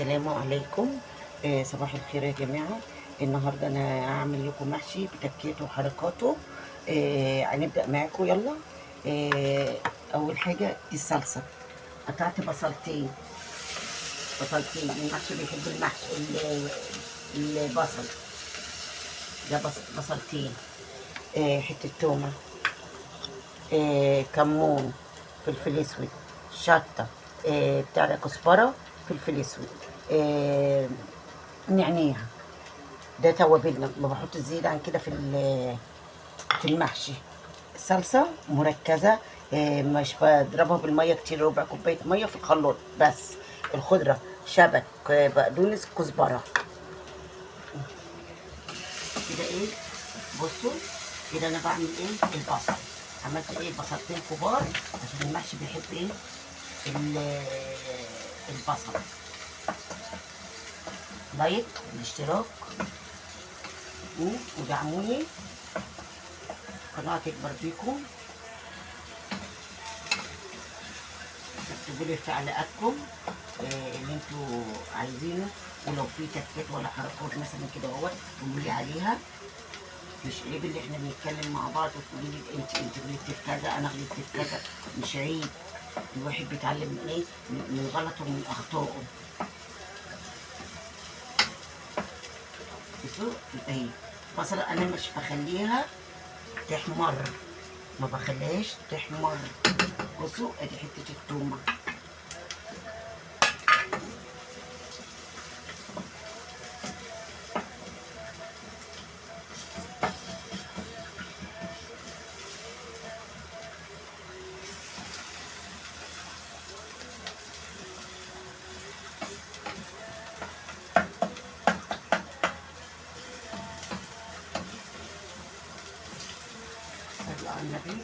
السلام عليكم. صباح الخير يا جماعة. النهاردة أنا هعمل لكم محشي بتكاته وحركاته. هنبدأ معاكم يلا. أول حاجة دي الصلصة. قطعت بصلتين، المحشي بيحب المحشي البصل ده، بصلتين، حتة تومة، كمون، فلفل اسود، شطة، بتاع ده كزبرة، فلفل اسود، نعناع. ده توابلنا، ما بحط زيادة عن كده في المحشي. صلصة مركزة، مش بضربها بالمية كتير، ربع كوباية مية في الخلاط بس. الخضرة شبت، بقدونس، كزبرة كده. ايه بصوا كده انا بعمل ايه البصل. عملت ايه بصلتين كبار عشان المحشي بيحب ايه البصل. لايك والاشتراك ودعموني، القناة تكبر بيكم. اكتبوا لي في تعليقاتكم اللي انتوا عايزينه، ولو في تكات ولا حركات مثلا كده اهوت قولوا لي عليها. مش عيب اللي احنا بنتكلم مع بعض وتقولي لي انت غلطتي في كذا، انا غلطت في كذا. مش عيب، الواحد بيتعلم من ايه؟ من غلطه ومن اخطائه. بصوا اهي بصلة انا مش بخليها تحمر، ما بخليهاش تحمر. بصوا ادي حتة التومة. صلوا على النبي.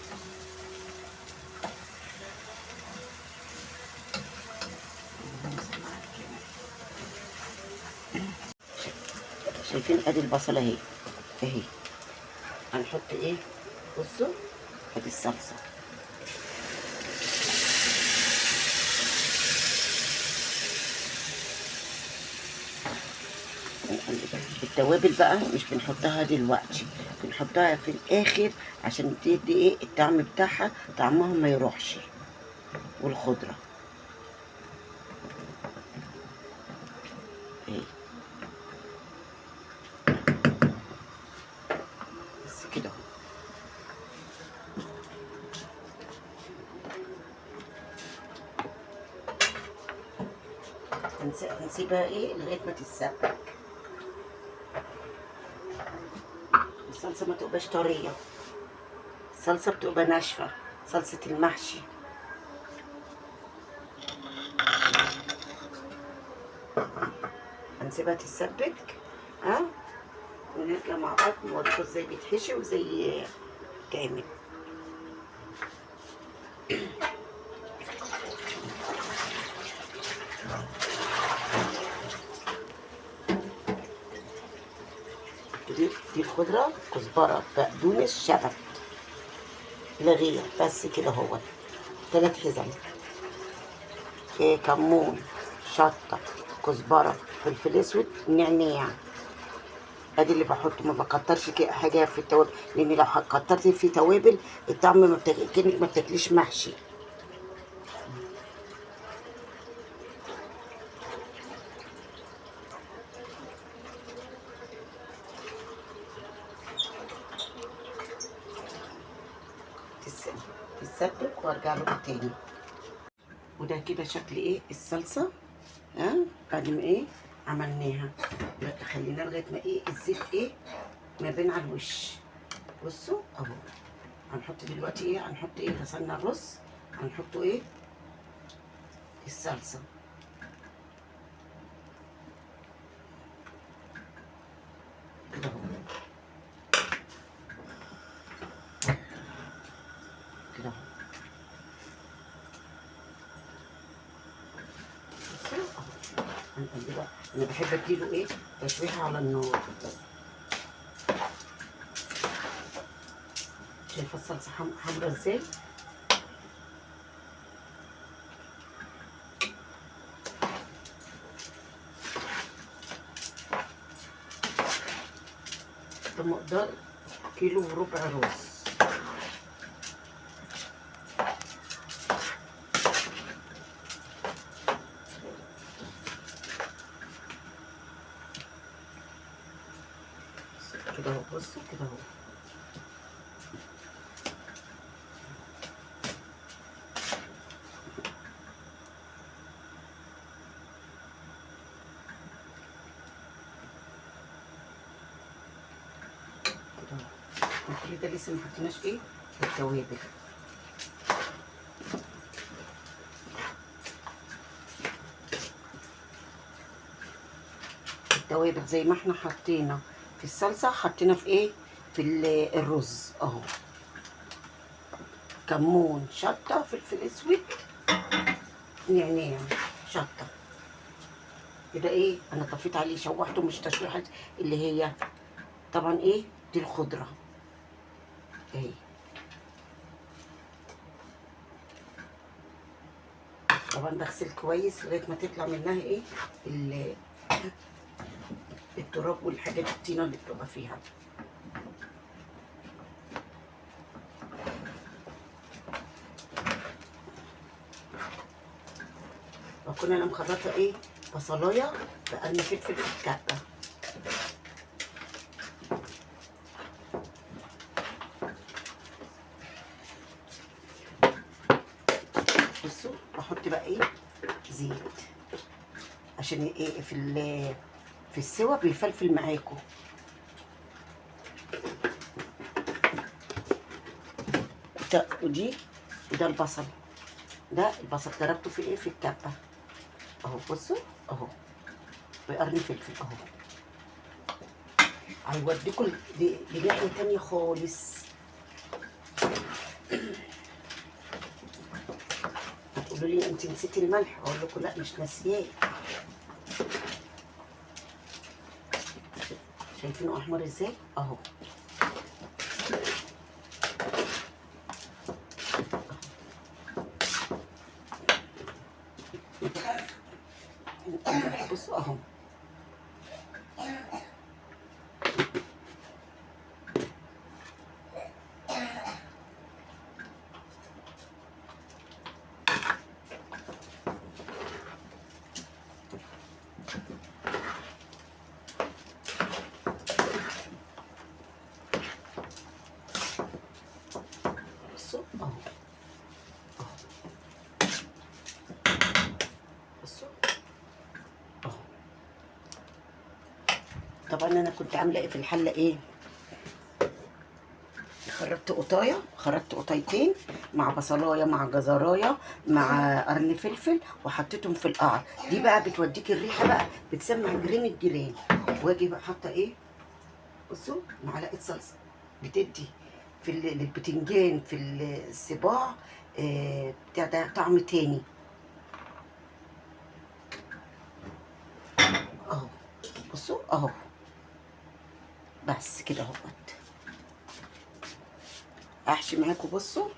شايفين ادي البصله اهي اهي. هنحط ايه؟ بصوا ادي الصلصه. التوابل بقى مش بنحطها دلوقتي، بنحطها في الاخر عشان تدي ايه الطعم بتاعها، طعمها ما يروحش. والخضره اهي بس كده اهو. هنسيبها ايه لغاية ما تتسبك. الصلصه ما تبقاش طرية، الصلصه بتبقى ناشفة، صلصه المحشي. هنسيبها تتسبك ونرجع مع بعض نوريكم ازاي بيتحشي وازاي تعمل. دي الخضرة، كزبرة، بقدونس، شبت، لغية بس كده اهوت. 3 حزم، كمون، شطة، كزبرة، فلفل اسود، نعناع. ادي اللي بحطه، ما بكترش حاجة في التوابل، لان لو كترت في توابل الطعم ما كأنك ما بتاكليش محشي. تتسبك وارجع لكم تاني. وده كده شكل ايه الصلصه بعد ما ايه عملناها. خلينا لغاية ما ايه الزيت ايه ما بين على الوش. بصوا اهو. هنحط دلوقتي ايه، هنحط ايه، غسلنا الرز، هنحطه ايه الصلصه. كده اهو كده اهو. انا بحب اديله ايه تشويحه على النار. شايفه الصلصه حمرا ازاي؟ ده مقدار كيلو وربع رز. كده اهو، بصوا كده اهو. كل ده لسه ما حطيناش ايه التوابل. التوابل زي ما احنا حطينا في الصلصه حطينا في ايه، في الرز اهو، كمون، شطه، فلفل اسود، نعناع، شطه كده. ايه انا طفيت عليه، شوحته مش تشويحه اللي هي طبعا ايه دي الخضرة اهي. طبعا بغسل كويس لغاية ما تطلع منها ايه التراب والحاجات الطينه اللي بتبقى فيها. بكون انا مخرطه ايه بصلايه بقرن فلفل في الكبه. بصوا بحط بقى ايه زيت عشان ايه في السوا بيفلفل معاكم. ودي وده البصل، ده البصل ضربته في ايه في الكبه اهو. بصوا اهو بقرن فلفل اهو، هيوديكم لناحيه تانية خالص. هتقولوا لي انت نسيتي الملح، اقول لكم لا مش ناسياه. شايفينه احمر ازاي اهو. بصوا اهو. بصوا اهو اهو. بصوا اهو. طبعا انا كنت عامله ايه في الحلة ايه، خرطت قطايه، خرطت قطايتين مع بصلايه مع جزرايه مع قرن فلفل، وحطيتهم في القعر. دي بقى بتوديك الريحة بقى، بتسمع جيران الجيران. واجي بقى حاطه ايه، بصوا معلقه صلصه بتدي في البتنجان في الصباع بتاع ده طعم تاني اهو. بصوا اهو، بس كده اهوت. احشي معاكم. بصوا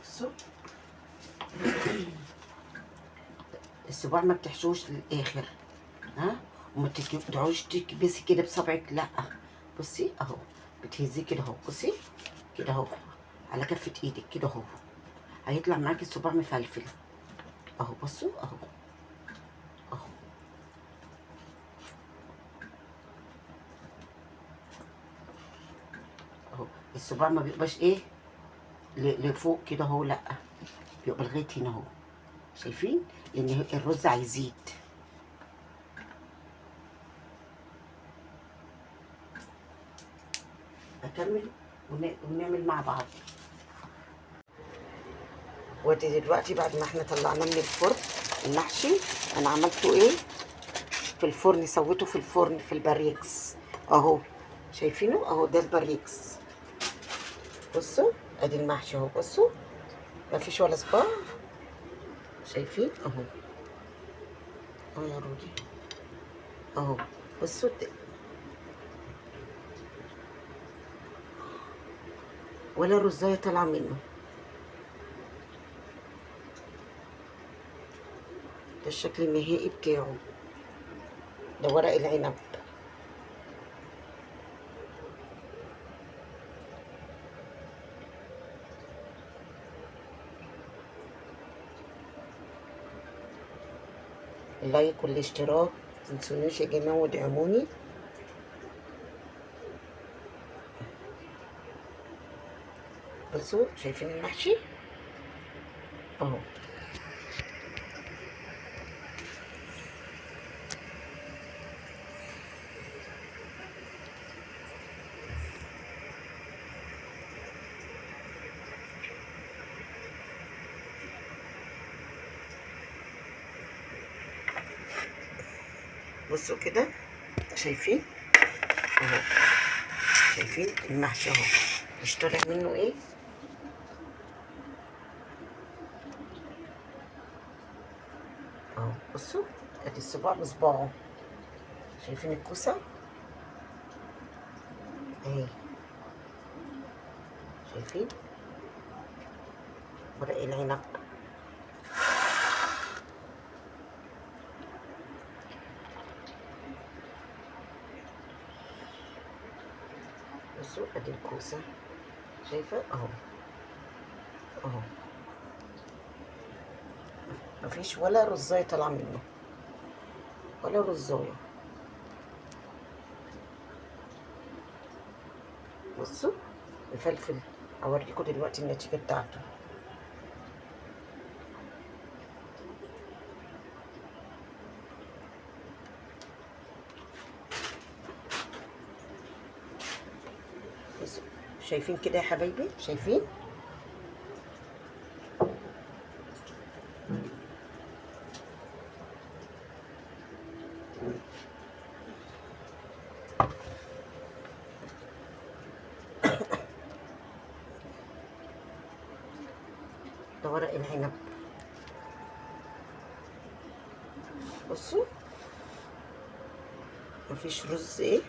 بصوا الصباع ما بتحشوش للاخر، ها، وما تقعدوش تكبسي كده بصبعك، لا بصي اهو بتهزيه كده اهو. بصي كده اهو على كفه ايدك كده اهو، هيطلع معاكي الصباع مفلفل اهو. بصوا اهو اهو. اهو الصباع ما بيبقاش ايه لفوق كده اهو، لا بيبقى لغاية هنا اهو. شايفين؟ لان الرز هيزيد. اكمل ونعمل مع بعض. وادي دلوقتي بعد ما احنا طلعناه من الفرن المحشي، انا عملته ايه في الفرن، سويته في الفرن في البريكس اهو. شايفينه اهو، ده البريكس. بصوا ادي المحشي اهو. بصوا ما فيش ولا صباع، شايفين اهو اهو يا رودي اهو. بصوا ولا رزايه طالعه منه. ده الشكل النهائي بتاعه. ده ورق العنب. اللايك والاشتراك متنسونيش يا جماعة وادعموني. بصوا شايفين المحشي اهو. بصوا كده شايفين اهو، شايفين المحشي اهو مش طالع منه ايه. اهو بصوا ادي الصباع بصباعه. شايفين الكوسه اهي، شايفين ورق العنب. بصوا ادي الكوسه شايفه اهو اهو، مفيش ولا رزايه طالعه منه، ولا رزايه. بصوا الفلفل اوريكم دلوقتي النتيجة بتاعته. بصوا شايفين كده يا حبايبي، شايفين؟ ده ورق العنب. بصوا مفيش رز ايه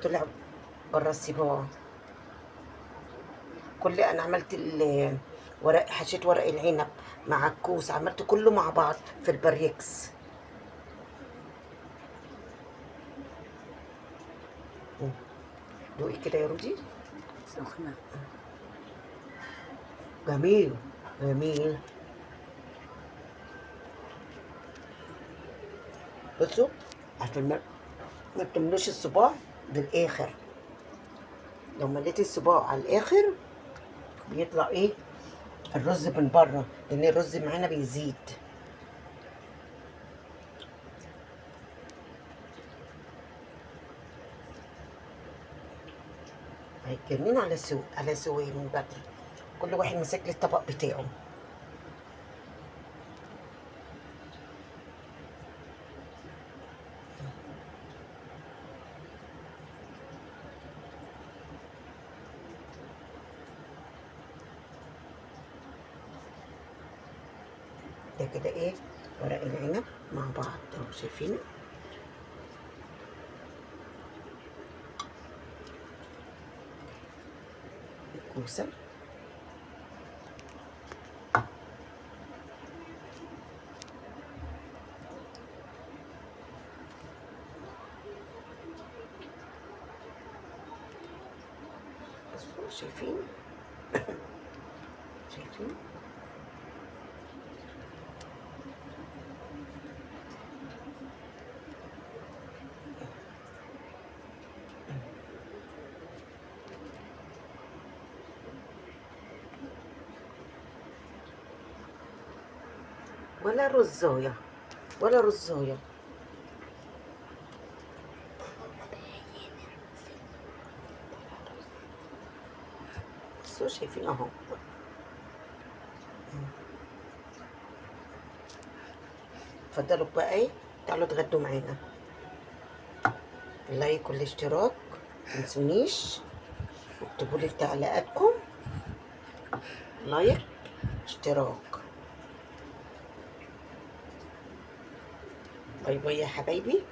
طلع بره الصباع. كل انا عملت الورق، حشيت ورق العنب مع الكوس، عملت كله مع بعض في البريكس. دوقي كده يا رودي. سخنة. جميل جميل. بصوا عشان ما تملوش الصباع للاخر. لو مليتي الصباع على الاخر بيطلع ايه الرز من بره، لان الرز معانا بيزيد. هيتجننوا على على سوي من بدري، كل واحد ماسك لي الطبق بتاعه. ده كده ايه ورق العنب مع بعض اهو، شايفينه؟ الكوسه بصوا شايفين؟ شايفين؟ ولا رزاية ولا رزاية. بصوا شايفين اهو. اتفضلوا بقى ايه، تعالوا اتغدوا معانا. اللايك والاشتراك متنسونيش، واكتبوا لي في تعليقاتكم لايك اشتراك. باي باي يا حبايبي.